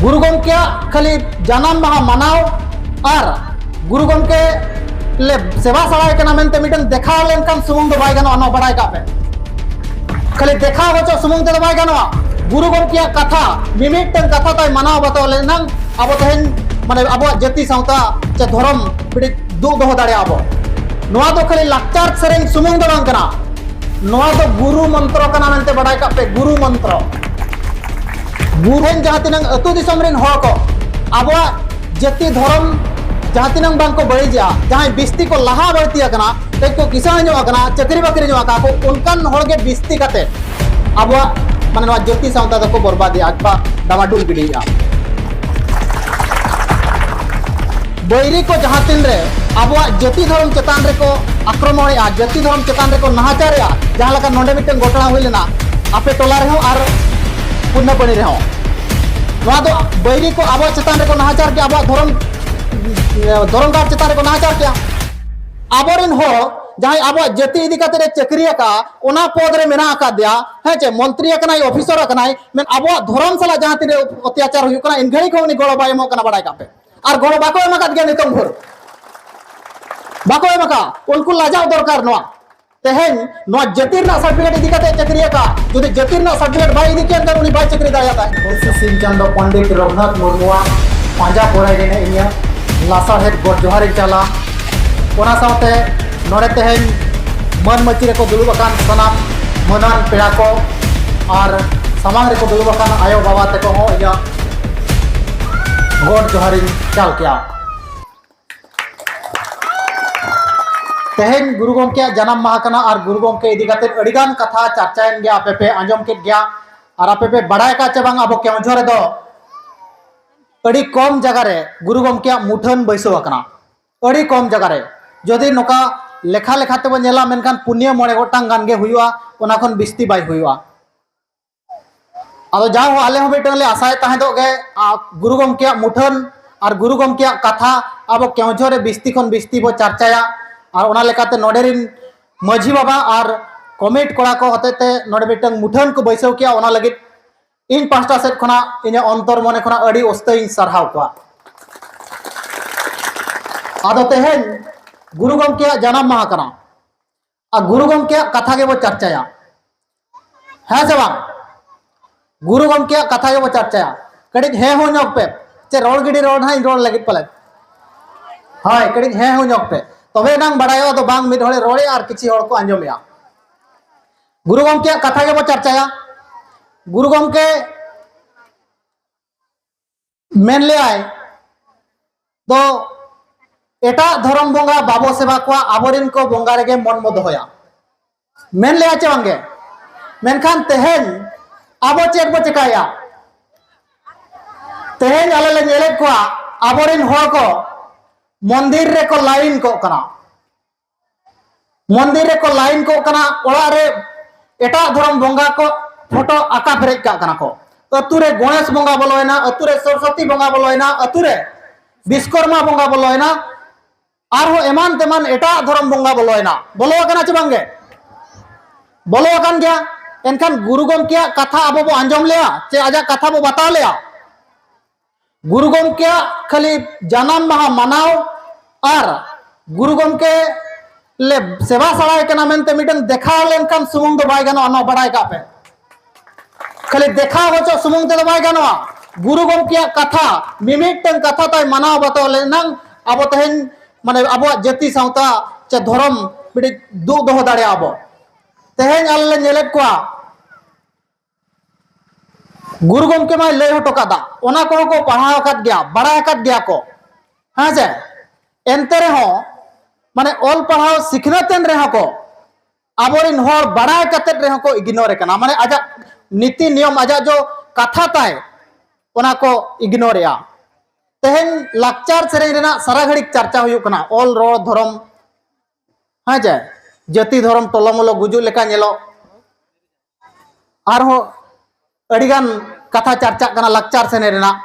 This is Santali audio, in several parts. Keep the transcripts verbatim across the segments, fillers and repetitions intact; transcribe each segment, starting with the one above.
ᱜᱩᱨᱩ ᱜᱚᱢᱠᱮᱭᱟᱜ ᱠᱷᱟᱹᱞᱤ ᱡᱟᱱᱟᱢ ᱢᱟᱦᱟ ᱢᱟᱱᱟᱣ ᱟᱨ ᱜᱩᱨᱩ ᱜᱚᱢᱠᱮ ᱞᱮ ᱥᱮᱵᱟ ᱥᱟᱲᱟᱭ ᱠᱟᱱᱟ ᱢᱮᱱᱛᱮ ᱢᱤᱫᱴᱟᱝ ᱫᱮᱠᱷᱟᱣ ᱞᱮᱱᱠᱷᱟᱱ ᱥᱩᱢᱩᱝ ᱫᱚ ᱵᱟᱭ ᱜᱟᱱᱚᱜᱼᱟ, ᱱᱚᱣᱟ ᱵᱟᱲᱟᱭ ᱠᱟᱜ ᱯᱮ᱾ ᱠᱷᱟᱹᱞᱤ ᱫᱮᱠᱷᱟᱣ ᱦᱚᱪᱚ ᱥᱩᱢᱩᱝ ᱛᱮᱫᱚ ᱵᱟᱭ ᱜᱟᱱᱚᱜᱼᱟ᱾ ᱜᱩᱨᱩ ᱜᱚᱢᱠᱮᱭᱟᱜ ᱠᱟᱛᱷᱟ, ᱢᱤᱢᱤᱫᱴᱟᱝ ᱠᱟᱛᱷᱟ ᱛᱟᱭ ᱢᱟᱱᱟᱣ ᱵᱟᱛᱟᱣ ᱞᱮᱱᱟᱝ ᱟᱵᱚ ᱛᱮᱦᱮᱧ, ᱢᱟᱱᱮ, ᱟᱵᱚᱣᱟᱜ ᱡᱟᱹᱛᱤ ᱥᱟᱶᱛᱟ ᱪᱮ ᱫᱷᱚᱨᱚᱢ ᱯᱤᱲᱤᱡ ᱫᱩᱜ ᱫᱚᱦᱚ ᱫᱟᱲᱮᱭᱟᱜᱼᱟ ᱵᱚ᱾ ᱱᱚᱣᱟ ᱫᱚ ᱠᱷᱟᱹᱞᱤ ᱞᱟᱠᱪᱟᱨ ᱥᱮᱨᱮᱧ ᱥᱩᱢᱩᱝ ᱫᱚ ᱵᱟᱝ ᱠᱟᱱᱟ, ᱱᱚᱣᱟ ᱫᱚ ᱜᱩᱨᱩ ᱢᱚᱱᱛᱨᱚ ᱠᱟᱱᱟ ᱢᱮᱱᱛᱮ ᱵᱟᱰᱟᱭ ᱠᱟᱜ ᱯᱮ, ᱜᱩᱨᱩ ᱢᱚᱱᱛᱨᱚ᱾ ᱜᱩᱨᱩ ᱴᱷᱮᱱ ᱡᱟᱦᱟᱸ ᱛᱤᱱᱟᱹᱝ ᱟᱹᱛᱩ ᱫᱤᱥᱚᱢ ᱨᱮᱱ ᱦᱚᱲ ᱠᱚ ᱟᱵᱚᱣᱟᱜ ᱡᱟᱹᱛᱤ ᱫᱷᱚᱨᱚᱢ ᱡᱟᱦᱟᱸ ᱛᱤᱱᱟᱹᱝ ᱵᱟᱝ ᱠᱚ ᱵᱟᱹᱲᱤᱡᱮᱜᱼᱟ, ᱡᱟᱦᱟᱸᱭ ᱵᱤᱥᱛᱤ ᱠᱚ ᱞᱟᱦᱟ ᱵᱟᱹᱲᱛᱤ ᱟᱠᱟᱱᱟ, ᱠᱟᱹᱡ ᱠᱚ ᱠᱤᱥᱟᱹᱬ ᱧᱚᱜ ᱟᱠᱟᱱᱟ, ᱪᱟᱹᱠᱨᱤ ᱵᱟᱹᱠᱨᱤ ᱧᱚᱜ ᱟᱠᱟᱫ ᱠᱚ, ᱚᱱᱠᱟᱱ ᱦᱚᱲ ᱜᱮ ᱵᱤᱥᱛᱤ ᱠᱟᱛᱮ ᱟᱵᱚᱣᱟᱜ, ᱢᱟᱱᱮ, ᱱᱚᱣᱟ ᱡᱟᱹᱛᱤ ᱥᱟᱶᱛᱟ ᱫᱚᱠᱚ ᱵᱚᱨᱵᱟᱫᱮᱜᱼᱟ ᱵᱟ ᱰᱟᱢᱟᱰᱩᱞ ᱜᱤᱰᱤᱭᱮᱜᱼᱟ᱾ ᱵᱟᱹᱭᱨᱤ ᱠᱚ ᱡᱟᱦᱟᱸ ᱛᱤᱱ ᱨᱮ ᱟᱵᱚᱣᱟᱜ ᱡᱟᱹᱛᱤ ᱫᱷᱚᱨᱚᱢ ᱪᱮᱛᱟᱱ ᱨᱮᱠᱚ ᱟᱠᱨᱚᱢᱚᱬᱮᱜᱼᱟ, ᱡᱟᱹᱛᱤ ᱫᱷᱚᱨᱚᱢ ᱪᱮᱛᱟᱱ ᱨᱮᱠᱚ ᱱᱟᱦᱟᱪᱟᱨᱮᱜᱼᱟ, ᱡᱟᱦᱟᱸ ᱞᱮᱠᱟ ᱱᱚᱰᱮ ᱢᱤᱫᱴᱟᱝ ᱜᱷᱚᱴᱚᱱᱟ ᱦᱩᱭ ᱞᱮᱱᱟ ᱟᱯᱮ ᱴᱚᱞᱟ ᱨᱮᱦᱚᱸ ᱟᱨ ᱯᱩᱱᱱᱟᱯᱟᱹᱱᱤ ᱨᱮᱦᱚᱸ, ᱱᱚᱣᱟ ᱫᱚ ᱵᱟᱹᱭᱨᱤ ᱠᱚ ᱟᱵᱚᱣᱟᱜ ᱪᱮᱛᱟᱱ ᱨᱮᱠᱚ ᱱᱟᱦᱟᱪᱟᱨ ᱠᱮᱜᱼᱟ, ᱟᱵᱚᱣᱟᱜ ᱫᱷᱚᱨᱚᱢ, ᱫᱷᱚᱨᱚᱢ ᱜᱟᱲ ᱪᱮᱛᱟᱱ ᱨᱮᱠᱚ ᱱᱟᱦᱟᱪᱟᱨ ᱠᱮᱜᱼᱟ᱾ ᱟᱵᱚᱨᱮᱱ ᱦᱚᱲ ᱡᱟᱦᱟᱸᱭ ᱟᱵᱚᱣᱟᱜ ᱡᱟᱹᱛᱤ ᱤᱫᱤ ᱠᱟᱛᱮ ᱮ ᱪᱟᱹᱠᱨᱤ ᱟᱠᱟᱫᱼᱟ, ᱚᱱᱟ ᱯᱚᱫᱽ ᱨᱮ ᱢᱮᱱᱟᱜ ᱟᱠᱟᱫᱮᱭᱟ, ᱦᱮᱸ ᱪᱮ, ᱢᱚᱱᱛᱨᱤ ᱟᱠᱟᱱᱟᱭ, ᱚᱯᱷᱤᱥᱟᱨ ᱟᱠᱟᱱᱟᱭ, ᱢᱮᱱ ᱟᱵᱚᱣᱟᱜ ᱫᱷᱚᱨᱚᱢ ᱥᱟᱞᱟᱜ ᱡᱟᱦᱟᱸ ᱛᱤᱱᱟᱹᱜ ᱚᱛᱛᱟᱪᱟᱨ ᱦᱩᱭᱩᱜ ᱠᱟᱱᱟ, ᱮᱱ ᱜᱷᱟᱹᱲᱤᱡ ᱦᱚᱸ ᱩᱱᱤ ᱜᱚᱲᱚ ᱵᱟᱭ ᱮᱢᱚᱜ ᱠᱟᱱᱟ, ᱵᱟᱲᱟᱭ ᱠᱟᱜ ᱯᱮ᱾ ᱟᱨ ᱜᱚᱲᱚ ᱵᱟᱠᱚ ᱮᱢ ᱟᱠᱟᱫ ᱜᱮᱭᱟ, ᱱᱤᱛᱚᱝ ᱵᱷᱳᱨ ᱵᱟᱠᱚ ᱮᱢ ᱟᱠᱟᱫ᱾ ᱩᱱᱠᱩ ᱞᱟᱡᱟᱣ ᱫᱚᱨᱠᱟᱨ᱾ ᱱᱚᱣᱟ ᱛᱮᱦᱮᱧ ᱱᱚᱣᱟ ᱡᱟᱹᱛᱤ ᱨᱮᱱᱟᱜ ᱥᱟᱨᱴᱤᱯᱷᱤᱠᱮᱴ ᱤᱫᱤ ᱠᱟᱛᱮ ᱪᱟᱹᱠᱨᱤ ᱟᱠᱟᱫ, ᱡᱩᱫᱤ ᱡᱟᱹᱛᱤ ᱨᱮᱱᱟᱜ ᱥᱟᱨᱴᱤᱯᱷᱤᱠᱮᱴ ᱵᱟᱭ ᱤᱫᱤ ᱠᱮᱭᱟ, ᱮᱱᱠᱷᱟᱱ ᱩᱱᱤ ᱵᱟᱭ ᱪᱟᱹᱠᱨᱤ ᱫᱟᱲᱮᱭᱟᱜ ᱛᱟᱦᱮᱸᱫ᱾ ᱯᱟᱹᱨᱥᱤ ᱥᱤᱧ ᱪᱟᱸᱫᱚ ᱯᱚᱱᱰᱤᱛ ᱨᱚᱜᱷᱩᱱᱟᱛᱷ ᱢᱩᱨᱢᱩᱣᱟᱜ ᱯᱟᱸᱡᱟ ᱯᱚᱨᱟᱭ ᱨᱮ ᱤᱧᱟᱹᱜ ᱞᱟᱥᱟᱲᱦᱮᱫ ᱜᱚᱰ ᱡᱚᱦᱟᱨᱤᱧ ᱪᱟᱞᱟ᱾ ᱚᱱᱟ ᱥᱟᱶᱛᱮ ᱱᱚᱰᱮ ᱛᱮᱦᱮᱧ ᱢᱟᱹᱱ ᱢᱟᱹᱪᱤ ᱨᱮᱠᱚ ᱫᱩᱲᱩᱵ ᱟᱠᱟᱱ ᱥᱟᱱᱟᱢ ᱢᱟᱹᱱᱟᱱ ᱯᱮᱲᱟ ᱠᱚ ᱟᱨ ᱥᱟᱢᱟᱝ ᱨᱮᱠᱚ ᱫᱩᱲᱩᱵ ᱟᱠᱟᱱ ᱟᱭᱳ ᱵᱟᱵᱟ ᱛᱮᱠᱚ ᱦᱚᱸ ᱤᱧᱟᱹᱜ ᱜᱚᱰ ᱡᱚᱦᱟᱨᱤᱧ ᱪᱟᱞ ᱠᱮᱜᱼᱟ᱾ ᱛᱮᱦᱮᱧ ᱜᱩᱨᱩ ᱜᱚᱢᱠᱮᱭᱟᱜ ᱡᱟᱱᱟᱢ ᱢᱟᱦᱟ ᱠᱟᱱᱟ ᱟᱨ ᱜᱩᱨᱩ ᱜᱚᱢᱠᱮ ᱤᱫᱤ ᱠᱟᱛᱮ ᱟᱹᱰᱤᱜᱟᱱ ᱠᱟᱛᱷᱟ ᱪᱟᱨᱪᱟᱭᱮᱱ ᱜᱮᱭᱟ, ᱟᱯᱮ ᱯᱮ ᱟᱸᱡᱚᱢ ᱠᱮᱫ ᱜᱮᱭᱟ᱾ ᱟᱨ ᱟᱯᱮ ᱯᱮ ᱵᱟᱲᱟᱭ ᱟᱠᱟᱫ ᱪᱮ ᱵᱟᱝ, ᱟᱵᱚ ᱠᱮᱣᱡᱷᱚ ᱨᱮᱫᱚ ᱟᱹᱰᱤ ᱠᱚᱢ ᱡᱟᱭᱜᱟ ᱨᱮ ᱜᱩᱨᱩ ᱜᱚᱢᱠᱮᱭᱟᱜ ᱢᱩᱴᱷᱟᱹᱱ ᱵᱟᱹᱭᱥᱟᱹᱣ ᱟᱠᱟᱱᱟ, ᱟᱹᱰᱤ ᱠᱚᱢ ᱡᱟᱭᱜᱟ ᱨᱮ᱾ ᱡᱩᱫᱤ ᱱᱚᱝᱠᱟ ᱞᱮᱠᱷᱟ ᱞᱮᱠᱷᱟ ᱛᱮᱵᱚᱱ ᱧᱮᱞᱟ, ᱢᱮᱱᱠᱷᱟᱱ ᱯᱩᱱᱭᱟᱹ ᱢᱚᱬᱮ ᱜᱚᱴᱟᱝ ᱜᱟᱱ ᱜᱮ ᱦᱩᱭᱩᱜᱼᱟ, ᱚᱱᱟ ᱠᱷᱚᱱ ᱵᱤᱥᱛᱤ ᱵᱟᱭ ᱦᱩᱭᱩᱜᱼᱟ᱾ ᱟᱫᱚ ᱡᱟᱣ ᱦᱚᱸ ᱟᱞᱮ ᱦᱚᱸ ᱢᱤᱫᱴᱟᱝ ᱞᱮ ᱟᱥᱟᱭᱮᱫ ᱛᱟᱦᱮᱸᱫᱚᱜ ᱜᱮ, ᱟ, ᱜᱩᱨᱩ ᱜᱚᱢᱠᱮᱭᱟᱜ ᱢᱩᱴᱷᱟᱹᱱ ᱟᱨ ᱜᱩᱨᱩ ᱜᱚᱢᱠᱮᱭᱟᱜ ᱠᱟᱛᱷᱟ ᱟᱵᱚ ᱠᱮᱣᱡᱷᱚ ᱨᱮ ᱵᱤᱥᱛᱤ ᱠᱷᱚᱱ ᱵᱤᱥᱛᱤ ᱵᱚ ᱪᱟᱨᱪᱟᱭᱟ᱾ ᱟᱨ ᱚᱱᱟ ᱞᱮᱠᱟᱛᱮ ᱱᱚᱰᱮ ᱨᱤᱱ ᱢᱟᱹᱡᱷᱤ ᱵᱟᱵᱟ ᱟᱨ ᱠᱚᱢᱤᱴ ᱠᱚᱲᱟ ᱠᱚ ᱦᱚᱛᱮᱛᱮ ᱱᱚᱰᱮ ᱢᱤᱫᱴᱟᱝ ᱢᱩᱴᱷᱟᱹᱱ ᱠᱚ ᱵᱟᱹᱭᱥᱟᱹᱣ ᱠᱮᱜᱼᱟ, ᱚᱱᱟ ᱞᱟᱹᱜᱤᱫ ᱤᱧ ᱯᱟᱦᱴᱟ ᱥᱮᱫ ᱠᱷᱚᱱᱟᱜ, ᱤᱧᱟᱹᱜ ᱚᱱᱛᱚᱨ ᱢᱚᱱᱮ ᱠᱷᱚᱱᱟᱜ ᱟᱹᱰᱤ ᱩᱥᱛᱟᱹᱭᱤᱧ ᱥᱟᱨᱦᱟᱣ ᱠᱚᱣᱟ᱾ ᱟᱫᱚ ᱛᱮᱦᱮᱧ ᱜᱩᱨᱩ ᱜᱚᱢᱠᱮᱭᱟᱜ ᱡᱟᱱᱟᱢ ᱢᱟᱦᱟ ᱠᱟᱱᱟ᱾ ᱟᱨ ᱜᱩᱨᱩ ᱜᱚᱢᱠᱮᱭᱟᱜ ᱠᱟᱛᱷᱟ ᱜᱮᱵᱚ ᱪᱟᱨᱪᱟᱭᱟ, ᱦᱮᱸ ᱥᱮ ᱵᱟᱝ? ᱜᱩᱨᱩ ᱜᱚᱢᱠᱮᱭᱟᱜ ᱠᱟᱛᱷᱟ ᱜᱮᱵᱚ ᱪᱟᱨᱪᱟᱭᱟ᱾ ᱠᱟᱹᱴᱤᱡ ᱦᱮᱸ ᱦᱚᱸ ᱧᱚᱜ ᱯᱮ᱾ ᱪᱮ ᱨᱚᱲ ᱜᱤᱰᱤ ᱨᱚᱲ ᱱᱟᱦᱟᱜ ᱤᱧ ᱨᱚᱲ ᱞᱟᱹᱜᱤᱫ ᱯᱟᱞᱮᱫ? ᱦᱳᱭ, ᱠᱟᱹᱴᱤᱡ ᱦᱮᱸ ᱦᱚᱸ ᱧᱚᱜ ᱯᱮ᱾ ᱛᱚᱵᱮ ᱮᱱᱟᱝ ᱵᱟᱲᱟᱭᱚᱜᱼᱟ ᱫᱚ ᱵᱟᱝ ᱢᱤᱫ ᱦᱚᱲᱮ ᱨᱚᱲᱮᱜᱼᱟ ᱟᱨ ᱠᱤᱪᱷᱩ ᱦᱚᱲ ᱠᱚ ᱟᱸᱡᱚᱢᱮᱜᱼᱟ᱾ ᱜᱩᱨᱩ ᱜᱚᱢᱠᱮᱭᱟᱜ ᱠᱟᱛᱷᱟ ᱜᱮᱵᱚ ᱪᱟᱨᱪᱟᱭᱟ᱾ ᱜᱩᱨᱩ ᱜᱚᱢᱠᱮ ᱢᱮᱱ ᱞᱮᱭᱟᱭ ᱫᱚ, ᱮᱴᱟᱜ ᱫᱷᱚᱨᱚᱢ ᱵᱚᱸᱜᱟ ᱵᱟᱵᱚ ᱥᱮᱵᱟ ᱠᱚᱣᱟ, ᱟᱵᱚᱨᱮᱱ ᱠᱚ ᱵᱚᱸᱜᱟ ᱨᱮᱜᱮ ᱢᱚᱱ ᱵᱚ ᱫᱚᱦᱚᱭᱟ᱾ ᱢᱮᱱ ᱞᱮᱭᱟ ᱪᱮ ᱵᱟᱝᱜᱮ? ᱢᱮᱱᱠᱷᱟᱱ ᱛᱮᱦᱮᱧ ᱟᱵᱚ ᱪᱮᱫ ᱵᱚ ᱪᱮᱠᱟᱭᱟ? ᱛᱮᱦᱮᱧ ᱟᱞᱮ ᱞᱮ ᱧᱮᱞᱮᱫ ᱠᱚᱣᱟ, ᱟᱵᱚᱨᱮᱱ ᱦᱚᱲ ᱠᱚ ᱢᱚᱱᱫᱤᱨ ᱨᱮᱠᱚ ᱞᱟᱭᱤᱱ ᱠᱚᱜ ᱠᱟᱱᱟ᱾ ᱢᱚᱱᱫᱤᱨ ᱨᱮᱠᱚ ᱞᱟᱭᱤᱱ ᱠᱚᱜ ᱠᱟᱱᱟ, ᱚᱲᱟᱜ ᱨᱮ ᱮᱴᱟᱜ ᱫᱷᱚᱨᱚᱢ ᱵᱚᱸᱜᱟ ᱠᱚ ᱯᱷᱳᱴᱳ ᱟᱸᱠᱟ ᱯᱮᱨᱮᱡ ᱠᱟᱜ ᱠᱟᱱᱟ ᱠᱚ᱾ ᱟᱹᱛᱩ ᱨᱮ ᱜᱚᱬᱮᱥ ᱵᱚᱸᱜᱟ ᱵᱚᱞᱚᱭᱮᱱᱟ, ᱟᱹᱛᱩ ᱨᱮ ᱥᱚᱨᱚᱥᱚᱛᱤ ᱵᱚᱸᱜᱟ ᱵᱚᱞᱚᱭᱮᱱᱟ, ᱟᱹᱛᱩ ᱨᱮ ᱵᱤᱥᱠᱚᱨᱢᱟ ᱵᱚᱸᱜᱟ ᱵᱚᱞᱚᱭᱮᱱᱟ, ᱟᱨᱦᱚᱸ ᱮᱢᱟᱱ ᱛᱮᱢᱟᱱ ᱮᱴᱟᱜ ᱫᱷᱚᱨᱚᱢ ᱵᱚᱸᱜᱟ ᱵᱚᱞᱚᱭᱮᱱᱟ᱾ ᱵᱚᱞᱚ ᱟᱠᱟᱱᱟ ᱪᱮ ᱵᱟᱝᱜᱮ? ᱵᱚᱞᱚ ᱟᱠᱟᱱ ᱜᱮᱭᱟ᱾ ᱮᱱᱠᱷᱟᱱ ᱜᱩᱨᱩ ᱜᱚᱢᱠᱮᱭᱟᱜ ᱠᱟᱛᱷᱟ ᱟᱵᱚ ᱵᱚ ᱟᱸᱡᱚᱢ ᱞᱮᱭᱟ ᱪᱮ ᱟᱡᱟᱜ ᱠᱟᱛᱷᱟ ᱵᱚ ᱵᱟᱛᱟᱣ ᱞᱮᱭᱟ? ᱜᱩᱨᱩ ᱜᱚᱢᱠᱮᱭᱟᱜ ᱠᱷᱟᱹᱞᱤ ᱡᱟᱱᱟᱢ ᱢᱟᱦᱟ ᱢᱟᱱᱟᱣ ᱟᱨ ᱜᱩᱨᱩ ᱜᱚᱢᱠᱮ ᱞᱮ ᱥᱮᱵᱟ ᱥᱟᱲᱟᱭ ᱠᱟᱱᱟ ᱢᱮᱱᱛᱮ ᱢᱤᱫᱴᱟᱝ ᱫᱮᱠᱷᱟᱣ ᱞᱮᱱᱠᱷᱟᱱ ᱥᱩᱢᱩᱝ ᱫᱚ ᱵᱟᱭ ᱜᱟᱱᱚᱜᱼᱟ, ᱱᱚᱣᱟ ᱵᱟᱲᱟᱭ ᱠᱟᱜ ᱯᱮ᱾ ᱠᱷᱟᱹᱞᱤ ᱫᱮᱠᱷᱟᱣ ᱦᱚᱪᱚ ᱥᱩᱢᱩᱝ ᱛᱮᱫᱚ ᱵᱟᱭ ᱜᱟᱱᱚᱜᱼᱟ᱾ ᱜᱩᱨᱩ ᱜᱚᱢᱠᱮᱭᱟᱜ ᱠᱟᱛᱷᱟ, ᱢᱤᱢᱤᱫᱴᱟᱝ ᱠᱟᱛᱷᱟ ᱛᱟᱭ ᱢᱟᱱᱟᱣ ᱵᱟᱛᱟᱣ ᱞᱮᱱᱟᱝ ᱟᱵᱚ ᱛᱮᱦᱮᱧ, ᱢᱟᱱᱮ, ᱟᱵᱚᱣᱟᱜ ᱡᱟᱹᱛᱤ ᱥᱟᱶᱛᱟ ᱪᱮ ᱫᱷᱚᱨᱚᱢ ᱢᱤᱫᱴᱤᱡ ᱫᱩᱜ ᱫᱚᱦᱚ ᱫᱟᱲᱮᱭᱟᱜᱼᱟ ᱵᱚ᱾ ᱛᱮᱦᱮᱧ ᱟᱞᱮ ᱞᱮ ᱧᱮᱞᱮᱫ ᱠᱚᱣᱟ, ᱜᱩᱨᱩ ᱜᱚᱢᱠᱮ ᱢᱟᱭ ᱞᱟᱹᱭ ᱦᱚᱴᱚ ᱠᱟᱫᱟ, ᱚᱱᱟ ᱠᱚᱦᱚᱸ ᱠᱚ ᱯᱟᱲᱦᱟᱣ ᱟᱠᱟᱫ ᱜᱮᱭᱟ, ᱵᱟᱲᱟᱭ ᱟᱠᱟᱫ ᱜᱮᱭᱟ ᱠᱚ, ᱦᱮᱸ ᱥᱮ? ᱮᱱᱛᱮ ᱨᱮᱦᱚᱸ, ᱢᱟᱱᱮ, ᱚᱞ ᱯᱟᱲᱦᱟᱣ ᱥᱤᱠᱷᱱᱟᱹᱛ ᱮᱱ ᱨᱮᱦᱚᱸ ᱠᱚ, ᱟᱵᱚᱨᱮᱱ ᱦᱚᱲ ᱵᱟᱲᱟᱭ ᱠᱟᱛᱮᱫ ᱨᱮᱦᱚᱸ ᱠᱚ ᱤᱜᱱᱳᱨ ᱮ ᱠᱟᱱᱟ᱾ ᱢᱟᱱᱮ, ᱟᱡᱟᱜ ᱱᱤᱛᱤ ᱱᱤᱭᱚᱢ, ᱟᱡᱟᱜ ᱡᱚ ᱠᱟᱛᱷᱟ ᱛᱟᱭ, ᱚᱱᱟ ᱠᱚ ᱤᱜᱱᱳᱨ ᱮᱜᱼᱟ᱾ ᱛᱮᱦᱮᱧ ᱞᱟᱠᱪᱟᱨ ᱥᱮᱨᱮᱧ ᱨᱮᱱᱟᱜ ᱥᱟᱨᱟ ᱜᱷᱟᱹᱲᱤᱡ ᱪᱟᱨᱪᱟ ᱦᱩᱭᱩᱜ ᱠᱟᱱᱟ, ᱚᱞ, ᱨᱚᱲ, ᱫᱷᱚᱨᱚᱢ, ᱦᱮᱸ ᱪᱮ, ᱡᱟᱹᱛᱤ ᱫᱷᱚᱨᱚᱢ ᱴᱚᱞᱚᱢᱚᱞᱚ ᱜᱩᱡᱩᱜ ᱞᱮᱠᱟ ᱧᱮᱞᱚᱜ, ᱟᱨᱦᱚᱸ ᱟᱹᱰᱤᱜᱟᱱ ᱠᱟᱛᱷᱟ ᱪᱟᱨᱪᱟᱜ ᱠᱟᱱᱟ ᱞᱟᱠᱪᱟᱨ ᱥᱮᱨᱮᱧ ᱨᱮᱱᱟᱜ᱾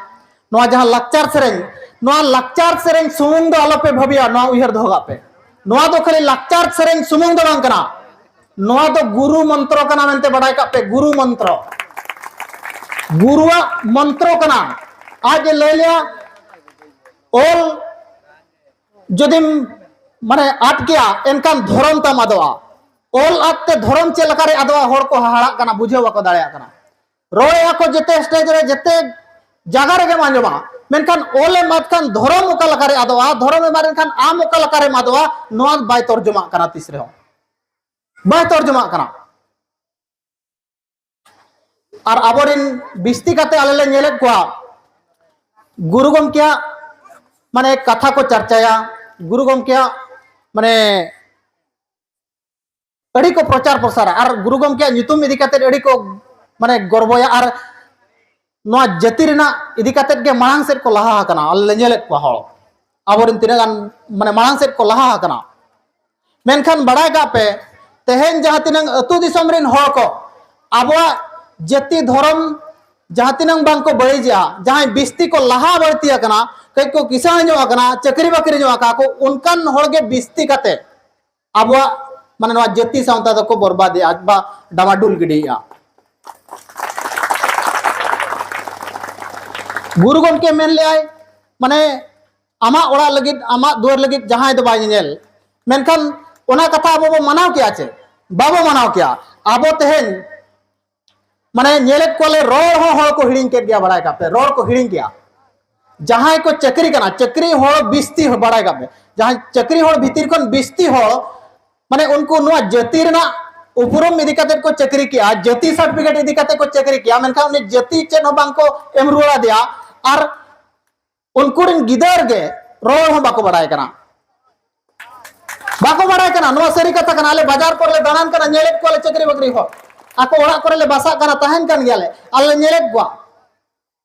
ᱱᱚᱣᱟ ᱡᱟᱦᱟᱸ ᱞᱟᱠᱪᱟᱨ ᱥᱮᱨᱮᱧ, ᱱᱚᱣᱟ ᱞᱟᱠᱪᱟᱨ ᱥᱮᱨᱮᱧ ᱥᱩᱢᱩᱝ ᱫᱚ ᱟᱞᱚᱯᱮ ᱵᱷᱟᱹᱵᱤᱭᱟ, ᱱᱚᱣᱟ ᱩᱭᱦᱟᱹᱨ ᱫᱚᱦᱚ ᱠᱟᱜ ᱯᱮ᱾ ᱱᱚᱣᱟ ᱫᱚ ᱠᱷᱟᱹᱞᱤ ᱞᱟᱠᱪᱟᱨ ᱥᱮᱨᱮᱧ ᱥᱩᱢᱩᱝ ᱫᱚ ᱵᱟᱝ ᱠᱟᱱᱟ, ᱱᱚᱣᱟ ᱫᱚ ᱜᱩᱨᱩ ᱢᱚᱱᱛᱨᱚ ᱠᱟᱱᱟ ᱢᱮᱱᱛᱮ ᱵᱟᱰᱟᱭ ᱠᱟᱜ ᱯᱮ, ᱜᱩᱨᱩ ᱢᱚᱱᱛᱨᱚ᱾ ᱜᱩᱨᱩᱣᱟᱜ ᱢᱚᱱᱛᱨᱚ ᱠᱟᱱᱟ᱾ ᱟᱡ ᱮ ᱞᱟᱹᱭ ᱞᱮᱭᱟ, ᱚᱞ ᱡᱩᱫᱤᱢ ᱢᱟᱱᱮ ᱟᱫ ᱠᱮᱭᱟ, ᱮᱱᱠᱷᱟᱱ ᱫᱷᱚᱨᱚᱢ ᱛᱟᱢ ᱟᱫᱚᱜᱼᱟ᱾ ᱚᱞ ᱟᱫ ᱛᱮ ᱫᱷᱚᱨᱚᱢ ᱪᱮᱫ ᱞᱮᱠᱟᱨᱮ ᱟᱫᱚᱜᱼᱟ? ᱦᱚᱲ ᱠᱚ ᱦᱟᱦᱟᱲᱟᱜ ᱠᱟᱱᱟ, ᱵᱩᱡᱷᱟᱹᱣ ᱵᱟᱠᱚ ᱫᱟᱲᱮᱭᱟᱜ ᱠᱟᱱᱟ᱾ ᱨᱚᱲᱮᱜᱼᱟ ᱠᱚ ᱡᱮᱛᱮ ᱥᱴᱮᱡ ᱨᱮ, ᱡᱮᱛᱮ ᱡᱟᱭᱜᱟ ᱨᱮᱜᱮᱢ ᱟᱸᱡᱚᱢᱟ, ᱢᱮᱱᱠᱷᱟᱱ ᱚᱞ ᱮᱢ ᱟᱫ ᱠᱷᱟᱱ ᱫᱷᱚᱨᱚᱢ ᱚᱠᱟ ᱞᱮᱠᱟᱨᱮ ᱟᱫᱚᱜᱼᱟ? ᱫᱷᱚᱨᱚᱢ ᱮᱢ ᱟᱫ ᱮᱱᱠᱷᱟᱱ ᱟᱢ ᱚᱠᱟ ᱞᱮᱠᱟᱨᱮᱢ ᱟᱫᱚᱜᱼᱟ? ᱱᱚᱣᱟ ᱵᱟᱭ ᱛᱚᱨᱡᱚᱢᱟᱜ ᱠᱟᱱᱟ ᱛᱤᱥ ᱨᱮᱦᱚᱸ, ᱵᱟᱭ ᱛᱚᱨᱡᱚᱢᱟᱜ ᱠᱟᱱᱟ᱾ ᱟᱨ ᱟᱵᱚᱨᱮᱱ ᱵᱤᱥᱛᱤ ᱠᱟᱛᱮ ᱟᱞᱮ ᱞᱮ ᱧᱮᱞᱮᱫ ᱠᱚᱣᱟ, ᱜᱩᱨᱩ ᱜᱚᱢᱠᱮᱭᱟᱜ ᱢᱟᱱᱮ ᱠᱟᱛᱷᱟ ᱠᱚ ᱪᱟᱨᱪᱟᱭᱟ, ᱜᱩᱨᱩ ᱜᱚᱢᱠᱮᱭᱟᱜ ᱢᱟᱱᱮ ᱟᱹᱰᱤ ᱠᱚ ᱯᱨᱚᱪᱟᱨ ᱯᱨᱚᱥᱟᱨᱟ, ᱟᱨ ᱜᱩᱨᱩ ᱜᱚᱢᱠᱮᱭᱟᱜ ᱧᱩᱛᱩᱢ ᱤᱫᱤ ᱠᱟᱛᱮ ᱟᱹᱰᱤ ᱠᱚ ᱢᱟᱱᱮ ᱜᱚᱨᱵᱚᱭᱟ, ᱟᱨ ᱱᱚᱣᱟ ᱡᱟᱹᱛᱤ ᱨᱮᱱᱟᱜ ᱤᱫᱤ ᱠᱟᱛᱮ ᱜᱮ ᱢᱟᱲᱟᱝ ᱥᱮᱫ ᱠᱚ ᱞᱟᱦᱟ ᱟᱠᱟᱱᱟ᱾ ᱟᱞᱮ ᱞᱮ ᱧᱮᱞᱮᱫ ᱠᱚᱣᱟ ᱦᱚᱲ, ᱟᱵᱚᱨᱮᱱ ᱛᱤᱱᱟᱹᱜ ᱜᱟᱱ ᱢᱟᱱᱮ ᱢᱟᱲᱟᱝ ᱥᱮᱫ ᱠᱚ ᱞᱟᱦᱟ ᱟᱠᱟᱱᱟ᱾ ᱢᱮᱱᱠᱷᱟᱱ ᱵᱟᱲᱟᱭ ᱠᱟᱜ ᱯᱮ, ᱛᱮᱦᱮᱧ ᱡᱟᱦᱟᱸ ᱛᱤᱱᱟᱹᱜ ᱟᱹᱛᱩ ᱫᱤᱥᱚᱢ ᱨᱮᱱ ᱦᱚᱲ ᱠᱚ ᱟᱵᱚᱣᱟᱜ ᱡᱟᱹᱛᱤ ᱫᱷᱚᱨᱚᱢ ᱡᱟᱦᱟᱸ ᱛᱤᱱᱟᱹᱜ ᱵᱟᱝ ᱠᱚ ᱵᱟᱹᱲᱤᱡᱮᱜᱼᱟ, ᱡᱟᱦᱟᱸᱭ ᱵᱤᱥᱛᱤ ᱠᱚ ᱞᱟᱦᱟ ᱵᱟᱹᱲᱛᱤ ᱟᱠᱟᱱᱟ, ᱠᱟᱹᱡ ᱠᱚ ᱠᱤᱥᱟᱹᱬ ᱧᱚᱜ ᱟᱠᱟᱱᱟ, ᱪᱟᱹᱠᱨᱤ ᱵᱟᱹᱠᱨᱤ ᱧᱚᱜ ᱟᱠᱟᱫ ᱠᱚ, ᱚᱱᱠᱟᱱ ᱦᱚᱲ ᱜᱮ ᱵᱤᱥᱛᱤ ᱠᱟᱛᱮ ᱟᱵᱚᱣᱟᱜ ᱢᱟᱱᱮ ᱱᱚᱣᱟ ᱡᱟᱹᱛᱤ ᱥᱟᱶᱛᱟ ᱫᱚᱠᱚ ᱵᱚᱨᱵᱟᱫᱮᱜᱼᱟ ᱵᱟ ᱰᱟᱢᱟᱰᱩᱞ ᱜᱤᱰᱤᱭᱮᱜᱼᱟ᱾ ᱜᱩᱨᱩ ᱜᱚᱢᱠᱮ ᱢᱮᱱ ᱞᱮᱜᱼᱟᱭ, ᱢᱟᱱᱮ ᱟᱢᱟᱜ ᱚᱲᱟᱜ ᱞᱟᱹᱜᱤᱫ, ᱟᱢᱟᱜ ᱫᱩᱣᱟᱹᱨ ᱞᱟᱹᱜᱤᱫ ᱡᱟᱦᱟᱸᱭ ᱫᱚ ᱵᱟᱭ ᱧᱮᱧᱮᱞ᱾ ᱢᱮᱱᱠᱷᱟᱱ ᱚᱱᱟ ᱠᱟᱛᱷᱟ ᱟᱵᱚ ᱵᱚ ᱢᱟᱱᱟᱣ ᱠᱮᱭᱟ ᱪᱮ? ᱵᱟᱵᱚ ᱢᱟᱱᱟᱣ ᱠᱮᱭᱟ᱾ ᱟᱵᱚ ᱛᱮᱦᱮᱧ ᱢᱟᱱᱮ ᱧᱮᱞᱮᱫ ᱠᱚᱣᱟᱞᱮ, ᱨᱚᱲ ᱦᱚᱸ ᱦᱚᱲ ᱠᱚ ᱦᱤᱲᱤᱧ ᱠᱮᱫ ᱜᱮᱭᱟ, ᱵᱟᱲᱟᱭ ᱠᱟᱜ ᱯᱮ, ᱨᱚᱲ ᱠᱚ ᱦᱤᱲᱤᱧ ᱠᱮᱜᱼᱟ᱾ ᱡᱟᱦᱟᱸᱭ ᱠᱚ ᱪᱟᱹᱠᱨᱤ ᱠᱟᱱᱟ, ᱪᱟᱹᱠᱨᱤ ᱦᱚᱲ ᱵᱤᱥᱛᱤ ᱦᱚᱲ, ᱵᱟᱲᱟᱭ ᱠᱟᱜ ᱯᱮ, ᱡᱟᱦᱟᱸᱭ ᱪᱟᱹᱠᱨᱤ ᱦᱚᱲ ᱵᱷᱤᱛᱤᱨ ᱠᱷᱚᱱ ᱵᱤᱥᱛᱤ ᱦᱚᱲ ᱢᱟᱱᱮ ᱩᱱᱠᱩ ᱱᱚᱣᱟ ᱡᱟᱹᱛᱤ ᱨᱮᱱᱟᱜ ᱩᱯᱨᱩᱢ ᱤᱫᱤ ᱠᱟᱛᱮ ᱠᱚ ᱪᱟᱹᱠᱨᱤ ᱠᱮᱜᱼᱟ, ᱡᱟᱹᱛᱤ ᱥᱟᱨᱴᱤᱯᱷᱤᱠᱮᱴ ᱤᱫᱤ ᱠᱟᱛᱮ ᱠᱚ ᱪᱟᱹᱠᱨᱤ ᱠᱮᱜᱼᱟ, ᱢᱮᱱᱠᱷᱟᱱ ᱩᱱᱤ ᱡᱟᱹᱛᱤ ᱪᱮᱫ ᱦᱚᱸ ᱵᱟᱝ ᱠᱚ ᱮᱢ ᱨᱩᱣᱟᱹᱲ ᱟᱫᱮᱭᱟ᱾ ᱟᱨ ᱩᱱᱠᱩ ᱨᱮᱱ ᱜᱤᱫᱟᱹᱨ ᱜᱮ ᱨᱚᱲ ᱦᱚᱸ ᱵᱟᱠᱚ ᱵᱟᱲᱟᱭ ᱠᱟᱱᱟ, ᱵᱟᱠᱚ ᱵᱟᱲᱟᱭ ᱠᱟᱱᱟ᱾ ᱱᱚᱣᱟ ᱥᱟᱹᱨᱤ ᱠᱟᱛᱷᱟ ᱠᱟᱱᱟ᱾ ᱟᱞᱮ ᱵᱟᱡᱟᱨ ᱠᱚᱨᱮ ᱞᱮ ᱫᱟᱬᱟᱱ ᱠᱟᱱᱟ, ᱧᱮᱞᱮᱫ ᱠᱚᱣᱟᱞᱮ ᱪᱟᱹᱠᱨᱤ ᱵᱟᱹᱠᱨᱤ ᱦᱚᱲ, ᱟᱠᱚ ᱚᱲᱟᱜ ᱠᱚᱨᱮ ᱞᱮ ᱵᱟᱥᱟᱜ ᱠᱟᱱᱟ, ᱛᱟᱦᱮᱱ ᱠᱟᱱ ᱜᱮᱭᱟᱞᱮ, ᱟᱞᱮ ᱞᱮ ᱧᱮᱞᱮᱫ ᱠᱚᱣᱟ᱾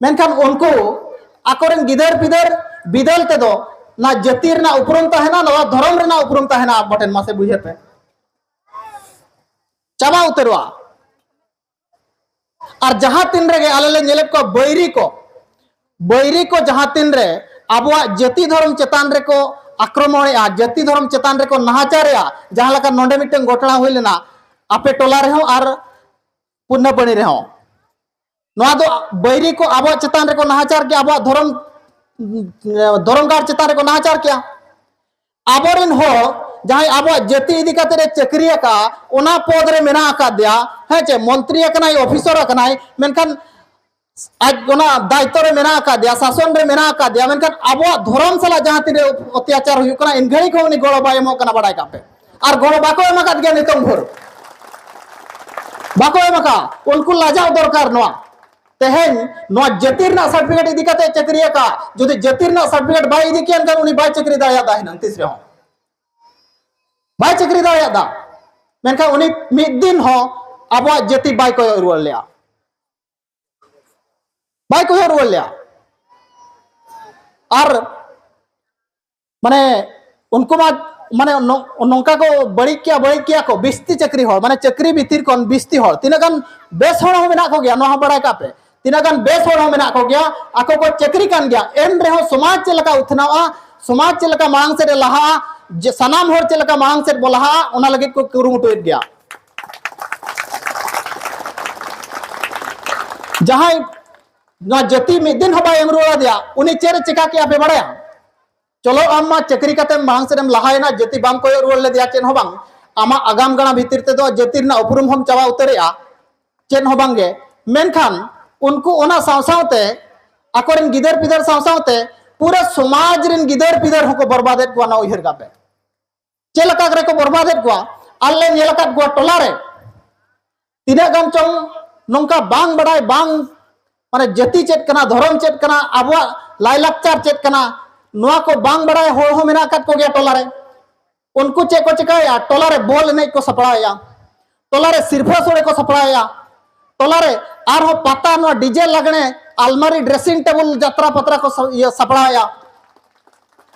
ᱢᱮᱱᱠᱷᱟᱱ ᱩᱱᱠᱩ ᱟᱠᱚᱨᱮᱱ ᱜᱤᱫᱟᱹᱨ ᱯᱤᱫᱟᱹᱨ ᱵᱤᱫᱟᱹᱞ ᱛᱮᱫᱚ ᱱᱚᱣᱟ ᱡᱟᱹᱛᱤ ᱨᱮᱱᱟᱜ ᱩᱯᱨᱩᱢ ᱛᱟᱦᱮᱱᱟ, ᱱᱚᱣᱟ ᱫᱷᱚᱨᱚᱢ ᱨᱮᱱᱟᱜ ᱩᱯᱨᱩᱢ ᱛᱟᱦᱮᱱᱟ ᱟᱵᱚ ᱴᱷᱮᱱ, ᱢᱟᱥᱮ ᱵᱩᱡᱷᱟᱹᱣ ᱯᱮ᱾ ᱪᱟᱵᱟ ᱩᱛᱟᱹᱨᱚᱜᱼᱟ᱾ ᱟᱨ ᱡᱟᱦᱟᱸ ᱛᱤᱱ ᱨᱮᱜᱮ ᱟᱞᱮ ᱞᱮ ᱧᱮᱞᱮᱫ ᱠᱚᱣᱟ ᱵᱟᱹᱭᱨᱤ ᱠᱚ, ᱵᱟᱹᱭᱨᱤ ᱠᱚ ᱡᱟᱦᱟᱸ ᱛᱤᱱ ᱨᱮ ᱟᱵᱚᱣᱟᱜ ᱡᱟᱹᱛᱤ ᱫᱷᱚᱨᱚᱢ ᱪᱮᱛᱟᱱ ᱨᱮᱠᱚ ᱟᱠᱨᱚᱢᱚᱬᱮᱜᱼᱟ, ᱡᱟᱹᱛᱤ ᱫᱷᱚᱨᱚᱢ ᱪᱮᱛᱟᱱ ᱨᱮᱠᱚ ᱱᱟᱦᱟᱪᱟᱨᱮᱜᱼᱟ, ᱡᱟᱦᱟᱸ ᱞᱮᱠᱟ ᱱᱚᱰᱮ ᱢᱤᱫᱴᱟᱝ ᱜᱷᱚᱴᱚᱱᱟ ᱦᱩᱭ ᱞᱮᱱᱟ ᱟᱯᱮ ᱴᱚᱞᱟ ᱨᱮᱦᱚᱸ ᱟᱨ ᱯᱩᱱᱟᱹᱯᱟᱹᱲᱤ ᱨᱮᱦᱚᱸ, ᱱᱚᱣᱟ ᱫᱚ ᱵᱟᱹᱭᱨᱤ ᱠᱚ ᱟᱵᱚᱣᱟᱜ ᱪᱮᱛᱟᱱ ᱨᱮᱠᱚ ᱱᱟᱦᱟᱪᱟᱨ ᱠᱮᱜᱼᱟ, ᱟᱵᱚᱣᱟᱜ ᱫᱷᱚᱨᱚᱢ, ᱫᱷᱚᱨᱚᱢ ᱜᱟᱲ ᱪᱮᱛᱟᱱ ᱨᱮᱠᱚ ᱱᱟᱦᱟᱪᱟᱨ ᱠᱮᱜᱼᱟ᱾ ᱟᱵᱚᱨᱮᱱ ᱦᱚᱲ ᱡᱟᱦᱟᱸᱭ ᱟᱵᱚᱣᱟᱜ ᱡᱟᱹᱛᱤ ᱤᱫᱤ ᱠᱟᱛᱮ ᱮ ᱪᱟᱹᱠᱨᱤ ᱟᱠᱟᱫᱼᱟ, ᱚᱱᱟ ᱯᱚᱫᱽ ᱨᱮ ᱢᱮᱱᱟᱜ ᱟᱠᱟᱫᱮᱭᱟ, ᱦᱮᱸ ᱪᱮ, ᱢᱚᱱᱛᱨᱤ ᱟᱠᱟᱱᱟᱭ, ᱚᱯᱷᱤᱥᱚᱨ ᱟᱠᱟᱱᱟᱭ, ᱢᱮᱱᱠᱷᱟᱱ ᱟᱡ ᱚᱱᱟ ᱫᱟᱭᱤᱛᱛᱚ ᱨᱮ ᱢᱮᱱᱟᱜ ᱟᱠᱟᱫᱮᱭᱟ, ᱥᱟᱥᱚᱱ ᱨᱮ ᱢᱮᱱᱟᱜ ᱟᱠᱟᱫᱮᱭᱟ, ᱢᱮᱱᱠᱷᱟᱱ ᱟᱵᱚᱣᱟᱜ ᱫᱷᱚᱨᱚᱢ ᱥᱟᱞᱟᱜ ᱡᱟᱦᱟᱸ ᱛᱤᱱᱟᱹᱜ ᱚᱛᱛᱟᱪᱟᱨ ᱦᱩᱭᱩᱜ ᱠᱟᱱᱟ, ᱮᱱ ᱜᱷᱟᱹᱲᱤᱡ ᱦᱚᱸ ᱩᱱᱤ ᱜᱚᱲᱚ ᱵᱟᱭ ᱮᱢᱚᱜ ᱠᱟᱱᱟ, ᱵᱟᱲᱟᱭ ᱠᱟᱜ ᱯᱮ᱾ ᱟᱨ ᱜᱚᱲᱚ ᱵᱟᱠᱚ ᱮᱢ ᱟᱠᱟᱫ ᱜᱮᱭᱟ ᱱᱤᱛᱚᱝ ᱵᱷᱳᱨ, ᱵᱟᱠᱚ ᱮᱢ ᱟᱠᱟᱫ᱾ ᱩᱱᱠᱩ ᱞᱟᱡᱟᱣ ᱫᱚᱨᱠᱟᱨ ᱱᱚᱣᱟ᱾ ᱛᱮᱦᱮᱧ ᱱᱚᱣᱟ ᱡᱟᱹᱛᱤ ᱨᱮᱱᱟᱜ ᱥᱟᱨᱴᱤᱯᱷᱤᱠᱮᱴ ᱤᱫᱤ ᱠᱟᱛᱮ ᱪᱟᱹᱠᱨᱤ ᱟᱠᱟᱫ, ᱡᱩᱫᱤ ᱡᱟᱹᱛᱤ ᱨᱮᱱᱟᱜ ᱥᱟᱨᱴᱤᱯᱷᱤᱠᱮᱴ ᱵᱟᱭ ᱤᱫᱤ ᱠᱮᱭᱟ, ᱮᱱᱠᱷᱟᱱ ᱩᱱᱤ ᱵᱟᱭ ᱪᱟᱹᱠᱨᱤ ᱫᱟᱲᱮᱭᱟᱫᱟ ᱦᱤᱱᱟᱹᱝ ᱛᱤᱥ ᱨᱮᱦᱚᱸ᱾ ᱵᱟᱭ ᱪᱟᱹᱠᱨᱤ ᱫᱟᱲᱮᱭᱟᱫᱟ᱾ ᱢᱮᱱᱠᱷᱟᱱ ᱩᱱᱤ ᱢᱤᱫ ᱫᱤᱱ ᱦᱚᱸ ᱟᱵᱚᱣᱟᱜ ᱡᱟᱹᱛᱤ ᱵᱟᱭ ᱠᱚᱭᱚᱜ ᱨᱩᱣᱟᱹᱲ ᱞᱮᱭᱟ, ᱵᱟᱭ ᱠᱚᱭᱚᱜ ᱨᱩᱣᱟᱹᱲ ᱞᱮᱭᱟ᱾ ᱟᱨ ᱢᱟᱱᱮ ᱩᱱᱠᱩ ᱢᱟ ᱢᱟᱱᱮ ᱱᱚ-, ᱱᱚᱝᱠᱟ ᱠᱚ ᱵᱟᱹᱲᱤᱡ ᱠᱮᱭᱟ, ᱵᱟᱹᱲᱤᱡ ᱠᱮᱭᱟ ᱠᱚ, ᱵᱤᱥᱛᱤ ᱪᱟᱹᱠᱨᱤ ᱦᱚᱲ, ᱢᱟᱱᱮ ᱪᱟᱹᱠᱨᱤ ᱵᱷᱤᱛᱤᱨ ᱠᱷᱚᱱ ᱵᱤᱥᱛᱤ ᱦᱚᱲ, ᱛᱤᱱᱟᱹᱜ ᱜᱟᱱ ᱵᱮᱥ ᱦᱚᱲ ᱦᱚᱸ ᱢᱮᱱᱟᱜ ᱠᱚᱜᱮᱭᱟ, ᱱᱚᱣᱟ ᱦᱚᱸ ᱵᱟᱲᱟᱭ ᱠᱟᱜ ᱯᱮ, ᱛᱤᱱᱟᱹᱜ ᱜᱟᱱ ᱵᱮᱥ ᱦᱚᱲ ᱦᱚᱸ ᱢᱮᱱᱟᱜ ᱠᱚᱜᱮᱭᱟ, ᱟᱠᱚ ᱠᱚ ᱪᱟᱹᱠᱨᱤ ᱠᱟᱱ ᱜᱮᱭᱟ, ᱮᱱ ᱨᱮᱦᱚᱸ ᱥᱚᱢᱟᱡᱽ ᱪᱮᱫ ᱞᱮᱠᱟ ᱩᱛᱱᱟᱹᱣᱟ, ᱥᱚᱢᱟᱡᱽ ᱪᱮᱫ ᱞᱮᱠᱟ ᱢᱟᱲᱟᱝ ᱥᱮᱫ ᱮ ᱞᱟᱦᱟᱜᱼᱟ, ᱡᱮ ᱥᱟᱱᱟᱢ ᱦᱚᱲ ᱪᱮᱫ ᱞᱮᱠᱟ ᱢᱟᱲᱟᱝ ᱥᱮᱫ ᱵᱚ ᱞᱟᱦᱟᱜᱼᱟ, ᱚᱱᱟ ᱞᱟᱹᱜᱤᱫ ᱠᱚ ᱠᱩᱨᱩᱢᱩᱴᱩᱭᱮᱫ ᱜᱮᱭᱟ᱾ ᱡᱟᱦᱟᱸᱭ ᱱᱚᱣᱟ ᱡᱟᱹᱛᱤ ᱢᱤᱫ ᱫᱤᱱ ᱦᱚᱸ ᱵᱟᱭ ᱮᱢ ᱨᱩᱣᱟᱹᱲ ᱟᱫᱮᱭᱟ, ᱩᱱᱤ ᱪᱮᱫ ᱮ ᱪᱮᱠᱟ ᱠᱮᱜᱼᱟ ᱯᱮ ᱵᱟᱲᱟᱭᱟ? ᱪᱚᱞᱚ, ᱟᱢ ᱢᱟ ᱪᱟᱹᱠᱨᱤ ᱠᱟᱛᱮᱢ ᱢᱟᱲᱟᱝ ᱥᱮᱫ ᱮᱢ ᱞᱟᱦᱟᱭᱮᱱᱟ, ᱡᱟᱹᱛᱤ ᱵᱟᱢ ᱠᱚᱭᱚᱜ ᱨᱩᱣᱟᱹᱲ ᱞᱮᱫᱮᱭᱟ, ᱪᱮᱫ ᱦᱚᱸ ᱵᱟᱝ᱾ ᱟᱢᱟᱜ ᱟᱜᱟᱢ ᱜᱟᱲᱟ ᱵᱷᱤᱛᱤᱨ ᱛᱮᱫᱚ ᱡᱟᱹᱛᱤ ᱨᱮᱱᱟᱜ ᱩᱯᱨᱩᱢ ᱦᱚᱸᱢ ᱪᱟᱵᱟ ᱩᱛᱟᱹᱨᱮᱜᱼᱟ, ᱪᱮᱫ ᱦᱚᱸ ᱵᱟᱝᱜᱮ᱾ ᱢᱮᱱᱠᱷᱟᱱ ᱩᱱᱠᱩ ᱚᱱᱟ ᱥᱟᱶ ᱥᱟᱶᱛᱮ ᱟᱠᱚᱨᱮᱱ ᱜᱤᱫᱟᱹᱨ ᱯᱤᱫᱟᱹᱨ ᱥᱟᱶ ᱥᱟᱶᱛᱮ ᱯᱩᱨᱟᱹ ᱥᱚᱢᱟᱡᱽ ᱨᱮᱱ ᱜᱤᱫᱟᱹᱨ ᱯᱤᱫᱟᱹᱨ ᱦᱚᱸᱠᱚ ᱵᱚᱨᱵᱟᱫᱮᱫ ᱠᱚᱣᱟ᱾ ᱱᱚᱣᱟ ᱩᱭᱦᱟᱹᱨ ᱠᱟᱜ ᱯᱮ, ᱪᱮᱫ ᱞᱮᱠᱟ ᱠᱚᱨᱮ ᱠᱚ ᱵᱚᱨᱵᱟᱫᱮᱫ ᱠᱚᱣᱟ᱾ ᱟᱨ ᱞᱮ ᱧᱮᱞ ᱟᱠᱟᱫ ᱠᱚᱣᱟ ᱴᱚᱞᱟ ᱨᱮ ᱛᱤᱱᱟᱹᱜ ᱜᱟᱱ ᱪᱚᱝ ᱱᱚᱝᱠᱟ ᱵᱟᱝ ᱵᱟᱰᱟᱭ, ᱵᱟᱝ, ᱢᱟᱱᱮ ᱡᱟᱹᱛᱤ ᱪᱮᱫ ᱠᱟᱱᱟ, ᱫᱷᱚᱨᱚᱢ ᱪᱮᱫ ᱠᱟᱱᱟ, ᱟᱵᱚᱣᱟᱜ ᱞᱟᱭᱞᱟᱠᱪᱟᱨ ᱪᱮᱫ ᱠᱟᱱᱟ, ᱱᱚᱣᱟ ᱠᱚ ᱵᱟᱝ ᱵᱟᱰᱟᱭ ᱦᱚᱲ ᱦᱚᱸ ᱢᱮᱱᱟᱜ ᱟᱠᱟᱫ ᱠᱚᱜᱮᱭᱟ ᱴᱚᱞᱟ ᱨᱮ᱾ ᱩᱱᱠᱩ ᱪᱮᱫ ᱠᱚ ᱪᱮᱠᱟᱭᱟ? ᱴᱚᱞᱟ ᱨᱮ ᱵᱚᱞ ᱮᱱᱮᱡ ᱠᱚ ᱥᱟᱯᱲᱟᱣᱮᱫᱼᱟ, ᱴᱚᱞᱟ ᱨᱮ ᱥᱤᱨᱯᱷᱟᱹ ᱥᱳᱲᱮ ᱠᱚ ᱥᱟᱯᱲᱟᱣᱮᱫᱼᱟ, ᱴᱚᱞᱟ ᱨᱮ ᱟᱨᱦᱚᱸ ᱯᱟᱛᱟ, ᱱᱚᱣᱟ ᱰᱤᱡᱮ ᱞᱟᱜᱽᱬᱮ, ᱟᱞᱢᱟᱨᱤ ᱰᱨᱮᱥᱤᱝ ᱴᱮᱵᱩᱞ ᱡᱟᱛᱨᱟ ᱯᱟᱛᱨᱟ ᱠᱚ ᱥᱟ-, ᱤᱭᱟᱹ ᱥᱟᱯᱲᱟᱣᱮᱫᱼᱟ᱾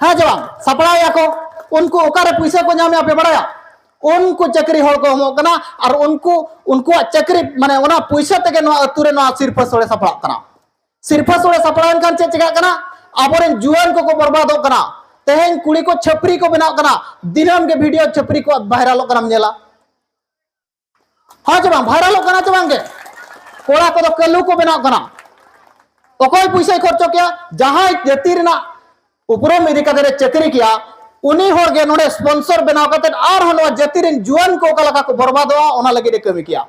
ᱦᱮᱸ ᱪᱮ ᱵᱟᱝ? ᱥᱟᱯᱲᱟᱣᱮᱫᱼᱟ ᱠᱚ᱾ ᱩᱱᱠᱩ ᱚᱠᱟᱨᱮ ᱯᱩᱭᱥᱟᱹ ᱠᱚ ᱧᱟᱢᱮᱫᱼᱟ ᱯᱮ ᱵᱟᱲᱟᱭᱟ? ᱩᱱᱠᱩ ᱪᱟᱹᱠᱨᱤ ᱦᱚᱲ ᱠᱚ ᱮᱢᱚᱜ ᱠᱟᱱᱟ, ᱟᱨ ᱩᱱᱠᱩ, ᱩᱱᱠᱩᱣᱟᱜ ᱪᱟᱹᱠᱨᱤ, ᱢᱟᱱᱮ ᱚᱱᱟ ᱯᱩᱭᱥᱟᱹ ᱛᱮᱜᱮ ᱱᱚᱣᱟ ᱟᱹᱛᱩ ᱨᱮ ᱱᱚᱣᱟ ᱥᱤᱨᱯᱷᱟᱹ ᱥᱳᱲᱮ ᱥᱟᱯᱲᱟᱜ ᱠᱟᱱᱟ᱾ ᱥᱤᱨᱯᱷᱟᱹ ᱥᱳᱲᱮ ᱥᱟᱯᱲᱟᱣᱮᱱ ᱠᱷᱟᱱ ᱪᱮᱫ ᱪᱮᱠᱟᱜ ᱠᱟᱱᱟ? ᱟᱵᱚᱨᱮᱱ ᱡᱩᱣᱟᱹᱱ ᱠᱚᱠᱚ ᱵᱚᱨᱵᱟᱫᱚᱜ ᱠᱟᱱᱟ᱾ ᱛᱮᱦᱮᱧ ᱠᱩᱲᱤ ᱠᱚ ᱪᱷᱟᱹᱯᱨᱤ ᱠᱚ ᱵᱮᱱᱟᱜ ᱠᱟᱱᱟ, ᱫᱤᱱᱟᱹᱢ ᱜᱮ ᱵᱷᱤᱰᱤᱭᱳ ᱪᱷᱟᱹᱯᱨᱤ ᱠᱚᱣᱟᱜ ᱵᱷᱟᱭᱨᱟᱞᱚᱜ ᱠᱟᱱᱟᱢ ᱧᱮᱞᱟ᱾ ᱦᱮᱸ ᱪᱮ ᱵᱟᱝ? ᱵᱷᱟᱭᱨᱟᱞᱚᱜ ᱠᱟᱱᱟ ᱪᱮ ᱵᱟᱝ ᱜᱮ? ᱠᱚᱲᱟ ᱠᱚᱫᱚ ᱠᱟᱹᱞᱩ ᱠᱚ ᱵᱮᱱᱟᱜ ᱠᱟᱱᱟ᱾ ᱚᱠᱚᱭ ᱯᱩᱭᱥᱟᱹᱭ ᱠᱷᱚᱨᱪᱚ ᱠᱮᱭᱟ? ᱡᱟᱦᱟᱸᱭ ᱡᱟᱹᱛᱤ ᱨᱮᱱᱟᱜ ᱩᱯᱨᱩᱢ ᱤᱫᱤ ᱠᱟᱛᱮ ᱮ ᱪᱟᱹᱠᱨᱤ ᱠᱮᱭᱟ, ᱩᱱᱤ ᱦᱚᱲ ᱜᱮ ᱱᱚᱰᱮ ᱥᱯᱚᱱᱥᱚᱨ ᱵᱮᱱᱟᱣ ᱠᱟᱛᱮ ᱟᱨᱦᱚᱸ ᱱᱚᱣᱟ ᱡᱟᱹᱛᱤ ᱨᱮᱱ ᱡᱩᱣᱟᱹᱱ ᱠᱚ ᱚᱠᱟ ᱞᱮᱠᱟ ᱠᱚ ᱵᱚᱨᱵᱟᱫᱚᱜᱼᱟ, ᱚᱱᱟ ᱞᱟᱹᱜᱤᱫ ᱮ ᱠᱟᱹᱢᱤ ᱠᱮᱭᱟ᱾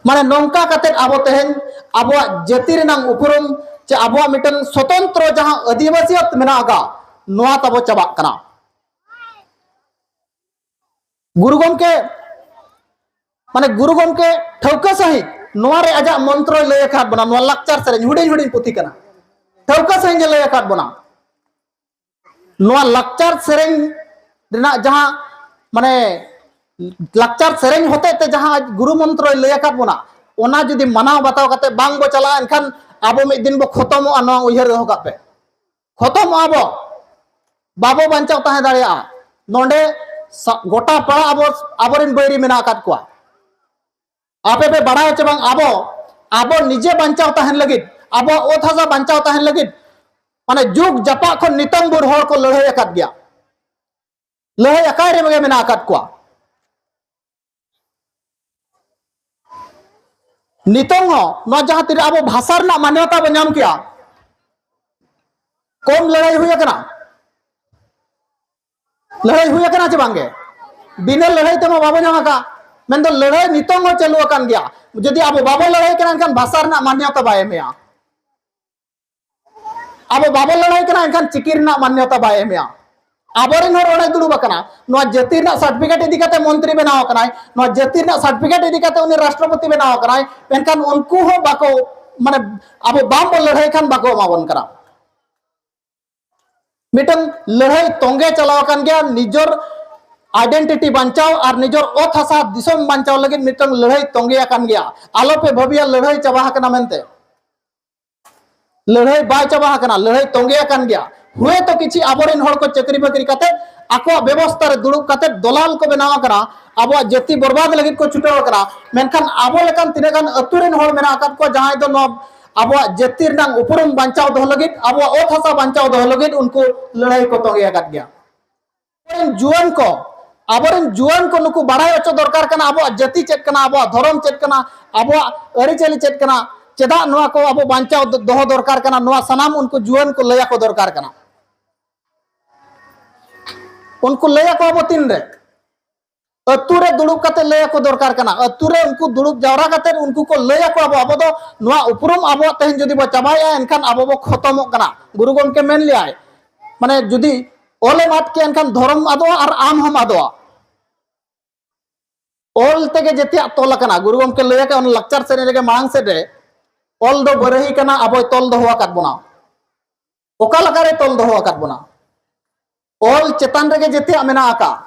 ᱢᱟᱱᱮ ᱱᱚᱝᱠᱟ ᱠᱟᱛᱮ ᱟᱵᱚ ᱛᱮᱦᱮᱧ ᱟᱵᱚᱣᱟᱜ ᱡᱟᱹᱛᱤ ᱨᱮᱱᱟᱜ ᱩᱯᱨᱩᱢ ᱪᱮ ᱟᱵᱚᱣᱟᱜ ᱢᱤᱫᱴᱟᱝ ᱥᱚᱛᱚᱱᱛᱨᱚ ᱡᱟᱦᱟᱸ ᱟᱹᱫᱤᱵᱟᱹᱥᱤᱭᱟᱛ ᱢᱮᱱᱟᱜ ᱟᱠᱟᱫ, ᱱᱚᱣᱟ ᱛᱟᱵᱚ ᱪᱟᱵᱟᱜ ᱠᱟᱱᱟ᱾ ᱜᱩᱨᱩ ᱜᱚᱢᱠᱮ, ᱢᱟᱱᱮ ᱜᱩᱨᱩ ᱜᱚᱢᱠᱮ ᱴᱷᱟᱹᱣᱠᱟᱹ ᱥᱟᱺᱦᱤᱡ ᱱᱚᱣᱟ ᱨᱮ ᱟᱡᱟᱜ ᱢᱚᱱᱛᱨᱚᱭ ᱞᱟᱹᱭ ᱟᱠᱟᱫ ᱵᱚᱱᱟ᱾ ᱱᱚᱣᱟ ᱞᱟᱠᱪᱟᱨ ᱥᱮᱨᱮᱧ, ᱦᱩᱰᱤᱧ ᱦᱩᱰᱤᱧ ᱯᱩᱛᱷᱤ ᱠᱟᱱᱟ, ᱴᱷᱟᱹᱣᱠᱟᱹ ᱥᱟᱺᱦᱤᱡ ᱮ ᱞᱟᱹᱭ ᱟᱠᱟᱫ ᱵᱚᱱᱟ᱾ ᱱᱚᱣᱟ ᱞᱟᱠᱪᱟᱨ ᱥᱮᱨᱮᱧ ᱨᱮᱱᱟᱜ ᱡᱟᱦᱟᱸ ᱢᱟᱱᱮ ᱞᱟᱠᱪᱟᱨ ᱥᱮᱨᱮᱧ ᱦᱚᱛᱮᱡ ᱛᱮ ᱡᱟᱦᱟᱸ ᱟᱡ ᱜᱩᱨᱩ ᱢᱚᱱᱛᱨᱚᱭ ᱞᱟᱹᱭ ᱟᱠᱟᱫ ᱵᱚᱱᱟ, ᱚᱱᱟ ᱡᱩᱫᱤ ᱢᱟᱱᱟᱣ ᱵᱟᱛᱟᱣ ᱠᱟᱛᱮ ᱵᱟᱝ ᱵᱚ ᱪᱟᱞᱟᱜᱼᱟ, ᱮᱱᱠᱷᱟᱱ ᱟᱵᱚ ᱢᱤᱫ ᱫᱤᱱ ᱵᱚ ᱠᱷᱚᱛᱚᱢᱚᱜᱼᱟ᱾ ᱱᱚᱣᱟ ᱩᱭᱦᱟᱹᱨ ᱫᱚᱦᱚ ᱠᱟᱜ ᱯᱮ, ᱠᱷᱚᱛᱚᱢᱚᱜᱼᱟ ᱵᱚ, ᱵᱟᱵᱚ ᱵᱟᱧᱪᱟᱣ ᱛᱟᱦᱮᱸ ᱫᱟᱲᱮᱭᱟᱜᱼᱟ᱾ ᱱᱚᱰᱮ ᱥᱟ- ᱜᱚᱴᱟ ᱯᱟᱲᱟ ᱟᱵᱚ, ᱟᱵᱚᱨᱮᱱ ᱵᱟᱹᱭᱨᱤ ᱢᱮᱱᱟᱜ ᱟᱠᱟᱫ ᱠᱚᱣᱟ᱾ ᱟᱯᱮ ᱯᱮ ᱵᱟᱲᱟᱭᱟ ᱪᱮ ᱵᱟᱝ, ᱟᱵᱚ, ᱟᱵᱚ ᱱᱤᱡᱮ ᱵᱟᱧᱪᱟᱣ ᱛᱟᱦᱮᱱ ᱞᱟᱹᱜᱤᱫ, ᱟᱵᱚᱣᱟᱜ ᱚᱛ ᱦᱟᱥᱟ ᱵᱟᱧᱪᱟᱣ ᱛᱟᱦᱮᱱ ᱞᱟᱹᱜᱤᱫ, ᱢᱟᱱᱮ ᱡᱩᱜᱽ ᱡᱟᱯᱟᱜ ᱠᱷᱚᱱ ᱱᱤᱛᱚᱝ ᱵᱷᱳᱨ ᱦᱚᱲ ᱠᱚ ᱞᱟᱹᱲᱦᱟᱹᱭ ᱟᱠᱟᱫ ᱜᱮᱭᱟ᱾ ᱞᱟᱹᱲᱦᱟᱹᱭ ᱟᱠᱟᱭ ᱨᱮ ᱜᱮ ᱢᱮᱱᱟᱜ ᱟᱠᱟᱫ ᱠᱚᱣᱟ᱾ ᱱᱤᱛᱚᱝ ᱦᱚᱸ ᱱᱚᱣᱟ ᱡᱟᱦᱟᱸ ᱛᱤᱱᱟᱹᱜ ᱟᱵᱚ ᱵᱷᱟᱥᱟ ᱨᱮᱱᱟᱜ ᱢᱟᱱᱭᱚᱛᱟ ᱵᱚ ᱧᱟᱢ ᱠᱮᱜᱼᱟ, ᱠᱚᱢ ᱞᱟᱹᱲᱦᱟᱹᱭ ᱦᱩᱭ ᱟᱠᱟᱱᱟ? ᱞᱟᱹᱲᱦᱟᱹᱭ ᱦᱩᱭ ᱟᱠᱟᱱᱟ ᱪᱮ ᱵᱟᱝᱜᱮ? ᱵᱤᱱᱟᱹ ᱞᱟᱹᱲᱦᱟᱹᱭ ᱛᱮᱢᱟ ᱵᱟᱵᱚ ᱧᱟᱢ ᱟᱠᱟᱫ᱾ ᱢᱮᱱᱫᱚ ᱞᱟᱹᱲᱦᱟᱹᱭ ᱱᱤᱛᱚᱝ ᱦᱚᱸ ᱪᱟᱹᱞᱩ ᱟᱠᱟᱱ ᱜᱮᱭᱟ᱾ ᱡᱩᱫᱤ ᱟᱵᱚ ᱵᱟᱵᱚ ᱞᱟᱹᱲᱦᱟᱹᱭ ᱠᱟᱱᱟ, ᱮᱱᱠᱷᱟᱱ ᱵᱷᱟᱥᱟ ᱨᱮᱱᱟᱜ ᱢᱟᱱᱭᱚᱛᱟ ᱵᱟᱭ ᱮᱢᱮᱜᱼᱟ᱾ ᱟᱵᱚ ᱵᱟᱵᱚ ᱞᱟᱹᱲᱦᱟᱹᱭ ᱠᱟᱱᱟ, ᱮᱱᱠᱷᱟᱱ ᱪᱤᱠᱤ ᱨᱮᱱᱟᱜ ᱢᱟᱱᱭᱚᱛᱟ ᱵᱟᱭ ᱮᱢᱮᱜᱼᱟ᱾ ᱟᱵᱚᱨᱮᱱ ᱦᱚᱲ ᱚᱸᱰᱮ ᱫᱩᱲᱩᱵ ᱟᱠᱟᱱᱟ, ᱱᱚᱣᱟ ᱡᱟᱹᱛᱤ ᱨᱮᱱᱟᱜ ᱥᱟᱨᱴᱤᱯᱷᱤᱠᱮᱴ ᱤᱫᱤ ᱠᱟᱛᱮ ᱢᱚᱱᱛᱨᱤ ᱵᱮᱱᱟᱣ ᱟᱠᱟᱱᱟᱭ, ᱱᱚᱣᱟ ᱡᱟᱹᱛᱤ ᱨᱮᱱᱟᱜ ᱥᱟᱨᱴᱤᱯᱷᱤᱠᱮᱴ ᱤᱫᱤ ᱠᱟᱛᱮ ᱩᱱᱤ ᱨᱟᱥᱴᱨᱚᱯᱚᱛᱤ ᱵᱮᱱᱟᱣ ᱟᱠᱟᱱᱟᱭ, ᱢᱮᱱᱠᱷᱟᱱ ᱩᱱᱠᱩ ᱦᱚᱸ ᱵᱟᱠᱚ, ᱢᱟᱱᱮ, ᱟᱵᱚ ᱵᱟᱝ ᱵᱚ ᱞᱟᱹᱲᱦᱟᱹᱭ ᱠᱷᱟᱱ ᱵᱟᱠᱚ ᱮᱢᱟ ᱵᱚᱱ ᱠᱟᱱᱟ᱾ ᱢᱤᱫᱴᱟᱝ ᱞᱟᱹᱲᱦᱟᱹᱭ ᱛᱚᱸᱜᱮ ᱪᱟᱞᱟᱣ ᱟᱠᱟᱱ ᱜᱮᱭᱟ, ᱱᱤᱡᱚᱨ ᱟᱭᱰᱮᱱᱴᱤᱴᱤ ᱵᱟᱧᱪᱟᱣ ᱟᱨ ᱱᱤᱡᱚᱨ ᱚᱛ ᱦᱟᱥᱟ ᱫᱤᱥᱚᱢ ᱵᱟᱧᱪᱟᱣ ᱞᱟᱹᱜᱤᱫ ᱢᱤᱫᱴᱟᱝ ᱞᱟᱹᱲᱦᱟᱹᱭ ᱛᱚᱸᱜᱮ ᱟᱠᱟᱱ ᱜᱮᱭᱟ᱾ ᱟᱞᱚᱯᱮ ᱵᱷᱟᱹᱵᱤᱭᱟ ᱞᱟᱹᱲᱦᱟᱹᱭ ᱪᱟᱵᱟ ᱟᱠᱟᱱᱟ ᱢᱮᱱᱛᱮ᱾ ᱞᱟᱹᱲᱦᱟᱹᱭ ᱵᱟᱭ ᱪᱟᱵᱟ ᱟᱠᱟᱱᱟ, ᱞᱟᱹᱲᱦᱟᱹᱭ ᱛᱚᱸᱜᱮ ᱟᱠᱟᱱ ᱜᱮᱭᱟ᱾ ᱦᱩᱭᱛᱚ ᱠᱤᱪᱷᱤ ᱟᱵᱚᱨᱮᱱ ᱦᱚᱲ ᱠᱚ ᱪᱟᱹᱠᱨᱤ ᱵᱟᱹᱠᱨᱤ ᱠᱟᱛᱮ ᱟᱠᱚᱣᱟᱜ ᱵᱮᱵᱚᱥᱛᱟ ᱨᱮ ᱫᱩᱲᱩᱵ ᱠᱟᱛᱮ ᱫᱚᱞᱟᱞ ᱠᱚ ᱵᱮᱱᱟᱣ ᱟᱠᱟᱱᱟ, ᱟᱵᱚᱣᱟᱜ ᱡᱟᱹᱛᱤ ᱵᱚᱨᱵᱟᱫ ᱞᱟᱹᱜᱤᱫ ᱠᱚ ᱪᱷᱩᱴᱟᱹᱣ ᱟᱠᱟᱱᱟ᱾ ᱢᱮᱱᱠᱷᱟᱱ ᱟᱵᱚ ᱞᱮᱠᱟᱱ ᱛᱤᱱᱟᱹᱜ ᱜᱟᱱ ᱟᱹᱛᱩ ᱨᱮᱱ ᱦᱚᱲ ᱢᱮᱱᱟᱜ ᱟᱠᱟᱫ ᱠᱚᱣᱟ, ᱡᱟᱦᱟᱸᱭ ᱫᱚ ᱱᱚᱣᱟ ᱟᱵᱚᱣᱟᱜ ᱡᱟᱹᱛᱤ ᱨᱮᱱᱟᱜ ᱩᱯᱨᱩᱢ ᱵᱟᱧᱪᱟᱣ ᱫᱚᱦᱚ ᱞᱟᱹᱜᱤᱫ, ᱟᱵᱚᱣᱟᱜ ᱚᱛ ᱦᱟᱥᱟ ᱵᱟᱧᱪᱟᱣ ᱫᱚᱦᱚ ᱞᱟᱹᱜᱤᱫ ᱩᱱᱠᱩ ᱞᱟᱹᱲᱦᱟᱹᱭ ᱠᱚ ᱛᱚᱸᱜᱮ ᱟᱠᱟᱫ ᱜᱮᱭᱟ᱾ ᱟᱵᱚᱨᱮᱱ ᱡᱩᱣᱟᱹᱱ ᱠᱚ, ᱟᱵᱚᱨᱮᱱ ᱡᱩᱣᱟᱹᱱ ᱠᱚ ᱱᱩᱠᱩ ᱵᱟᱲᱟᱭ ᱦᱚᱪᱚ ᱫᱚᱨᱠᱟᱨ ᱠᱟᱱᱟ, ᱟᱵᱚᱣᱟᱜ ᱡᱟᱹᱛᱤ ᱪᱮᱫ ᱠᱟᱱᱟ, ᱟᱵᱚᱣᱟᱜ ᱫᱷᱚᱨᱚᱢ ᱪᱮᱫ ᱠᱟᱱᱟ, ᱟᱵᱚᱣᱟᱜ ᱟᱹᱨᱤᱪᱟᱹᱞᱤ ᱪᱮᱫ ᱠᱟᱱᱟ, ᱪᱮᱫᱟᱜ ᱱᱚᱣᱟ ᱠᱚ ᱟᱵᱚ ᱵᱟᱧᱪᱟᱣ ᱫᱚ-, ᱫᱚᱦᱚ ᱫᱚᱨᱠᱟᱨ ᱠᱟᱱᱟ, ᱱᱚᱣᱟ ᱥᱟᱱᱟᱢ ᱩᱱᱠᱩ ᱡᱩᱣᱟᱹᱱ ᱠᱚ ᱞᱟᱹᱭ ᱟᱠᱚ ᱫᱚᱨᱠᱟᱨ ᱠᱟᱱᱟ᱾ ᱩᱱᱠᱩ ᱞᱟᱹᱭ ᱟᱠᱚ ᱟᱵᱚ ᱛᱤᱱᱨᱮ? ᱟᱹᱛᱩ ᱨᱮ ᱫᱩᱲᱩᱵ ᱠᱟᱛᱮ ᱞᱟᱹᱭ ᱟᱠᱚ ᱫᱚᱨᱠᱟᱨ ᱠᱟᱱᱟ᱾ ᱟᱹᱛᱩ ᱨᱮ ᱩᱱᱠᱩ ᱫᱩᱲᱩᱵ ᱡᱟᱣᱨᱟ ᱠᱟᱛᱮ ᱩᱱᱠᱩ ᱠᱚ ᱞᱟᱹᱭ ᱟᱠᱚ ᱟᱵᱚ, ᱟᱵᱚ ᱫᱚ ᱱᱚᱣᱟ ᱩᱯᱨᱩᱢ ᱟᱵᱚᱣᱟᱜ ᱛᱮᱦᱮᱧ ᱡᱩᱫᱤ ᱵᱚ ᱪᱟᱵᱟᱭᱮᱜᱼᱟ, ᱮᱱᱠᱷᱟᱱ ᱟᱵᱚ ᱵᱚ ᱠᱷᱚᱛᱚᱢᱚᱜ ᱠᱟᱱᱟ᱾ ᱜᱩᱨᱩ ᱜᱚᱢᱠᱮ ᱢᱮᱱ ᱞᱮᱭᱟᱭ, ᱢᱟᱱᱮ ᱡᱩᱫᱤ ᱚᱞᱮᱢ ᱟᱫ ᱠᱮᱜᱼᱟ, ᱮᱱᱠᱷᱟᱱ ᱫᱷᱚᱨᱚᱢ ᱟᱫᱚᱜᱼᱟ ᱟᱨ ᱟᱢ ᱦᱚᱸᱢ ᱟᱫᱚᱜᱼᱟ᱾ ᱚᱞ ᱛᱮᱜᱮ ᱡᱮᱛᱮᱭᱟᱜ ᱛᱚᱞ ᱟᱠᱟᱱᱟ᱾ ᱜᱩᱨᱩ ᱜᱚᱢᱠᱮ ᱞᱟᱹᱭ ᱟᱠᱟᱫ ᱚᱱᱟ ᱞᱟᱠᱪᱟᱨ ᱥᱮᱨᱮᱧ ᱨᱮᱜᱮ ᱢᱟᱲᱟᱝ ᱥᱮᱫ ᱨᱮ, ᱚᱞ ᱫᱚ ᱵᱟᱨᱟᱦᱤ ᱠᱟᱱᱟ, ᱟᱵᱚᱭ ᱛᱚᱞ ᱫᱚᱦᱚ ᱟᱠᱟᱫ ᱵᱚᱱᱟ᱾ ᱚᱠᱟ ᱞᱮᱠᱟᱨᱮ ᱛᱚᱞ ᱫᱚᱦᱚ ᱟᱠᱟᱫ ᱵᱚᱱᱟ? ᱚᱞ ᱪᱮᱛᱟᱱ ᱨᱮᱜᱮ ᱡᱮᱛᱮᱭᱟᱜ ᱢᱮᱱᱟᱜ ᱟᱠᱟᱫ᱾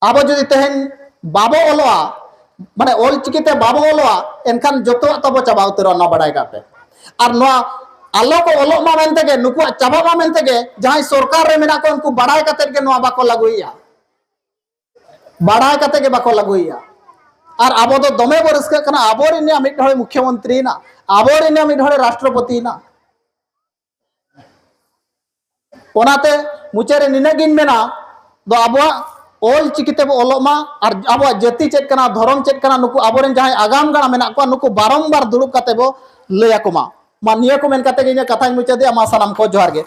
ᱟᱵᱚ ᱡᱩᱫᱤ ᱛᱮᱦᱮᱧ ᱵᱟᱵᱚ ᱚᱞᱚᱜᱼᱟ, ᱢᱟᱱᱮ ᱚᱞ ᱪᱤᱠᱤᱛᱮ ᱵᱟᱵᱚ ᱚᱞᱚᱜᱼᱟ, ᱮᱱᱠᱷᱟᱱ ᱡᱚᱛᱚᱣᱟᱜ ᱛᱟᱵᱚ ᱪᱟᱵᱟ ᱩᱛᱟᱹᱨᱚᱜᱼᱟ, ᱱᱚᱣᱟ ᱵᱟᱲᱟᱭ ᱠᱟᱜ ᱯᱮ᱾ ᱟᱨ ᱱᱚᱣᱟ ᱟᱞᱚ ᱠᱚ ᱚᱞᱚᱜ ᱢᱟ ᱢᱮᱱᱛᱮ ᱜᱮ, ᱱᱩᱠᱩᱣᱟᱜ ᱪᱟᱵᱟᱜ ᱢᱟ ᱢᱮᱱᱛᱮ ᱜᱮ, ᱡᱟᱦᱟᱸᱭ ᱥᱚᱨᱠᱟᱨ ᱨᱮ ᱢᱮᱱᱟᱜ ᱠᱚᱣᱟ, ᱩᱱᱠᱩ ᱵᱟᱲᱟᱭ ᱠᱟᱛᱮᱫ ᱜᱮ ᱱᱚᱣᱟ ᱵᱟᱠᱚ ᱞᱟᱹᱜᱩᱭᱮᱫᱼᱟ, ᱵᱟᱲᱟᱭ ᱠᱟᱛᱮᱫ ᱜᱮ ᱵᱟᱠᱚ ᱞᱟᱹᱜᱩᱭᱮᱫᱼᱟ᱾ ᱟᱨ ᱟᱵᱚ ᱫᱚ ᱫᱚᱢᱮ ᱵᱚ ᱨᱟᱹᱥᱠᱟᱹᱜ ᱠᱟᱱᱟ, ᱟᱵᱚᱨᱮᱱ ᱢᱤᱫ ᱦᱚᱲ ᱢᱩᱠᱷᱭᱚᱢᱚᱱᱛᱨᱤᱭᱮᱱᱟ, ᱟᱵᱚᱨᱮᱱ ᱢᱤᱫ ᱦᱚᱲ ᱨᱟᱥᱴᱨᱚᱯᱚᱛᱤᱭᱮᱱᱟ᱾ ᱚᱱᱟᱛᱮ ᱢᱩᱪᱟᱹᱫ ᱨᱮ ᱱᱤᱱᱟᱹᱜ ᱜᱤᱧ ᱢᱮᱱᱟ, ᱫᱚ ᱟᱵᱚᱣᱟᱜ ᱚᱞ ᱪᱤᱠᱤ ᱛᱮᱵᱚ ᱚᱞᱚᱜ ᱢᱟ, ᱟᱨ ᱟᱵᱚᱣᱟᱜ ᱡᱟᱹᱛᱤ ᱪᱮᱫ ᱠᱟᱱᱟ, ᱫᱷᱚᱨᱚᱢ ᱪᱮᱫ ᱠᱟᱱᱟ, ᱱᱩᱠᱩ ᱟᱵᱚᱨᱮᱱ ᱡᱟᱦᱟᱸᱭ ᱟᱜᱟᱢ ᱜᱟᱲᱟ ᱢᱮᱱᱟᱜ ᱠᱚᱣᱟ, ᱱᱩᱠᱩ ᱵᱟᱨᱚᱢᱵᱟᱨ ᱫᱩᱲᱩᱵ ᱠᱟᱛᱮ ᱵᱚ ᱞᱟᱹᱭ ᱟᱠᱚ ᱢᱟ᱾ ᱢᱟ ᱱᱤᱭᱟᱹ ᱠᱚ ᱢᱮᱱ ᱠᱟᱛᱮ ᱜᱮ ᱤᱧᱟᱹᱜ ᱠᱟᱛᱷᱟᱧ ᱢᱩᱪᱟᱹᱫᱮᱜᱼᱟ᱾ ᱢᱟ ᱥᱟᱱᱟᱢ ᱠᱚ ᱡᱚᱦᱟᱨ ᱜᱮ᱾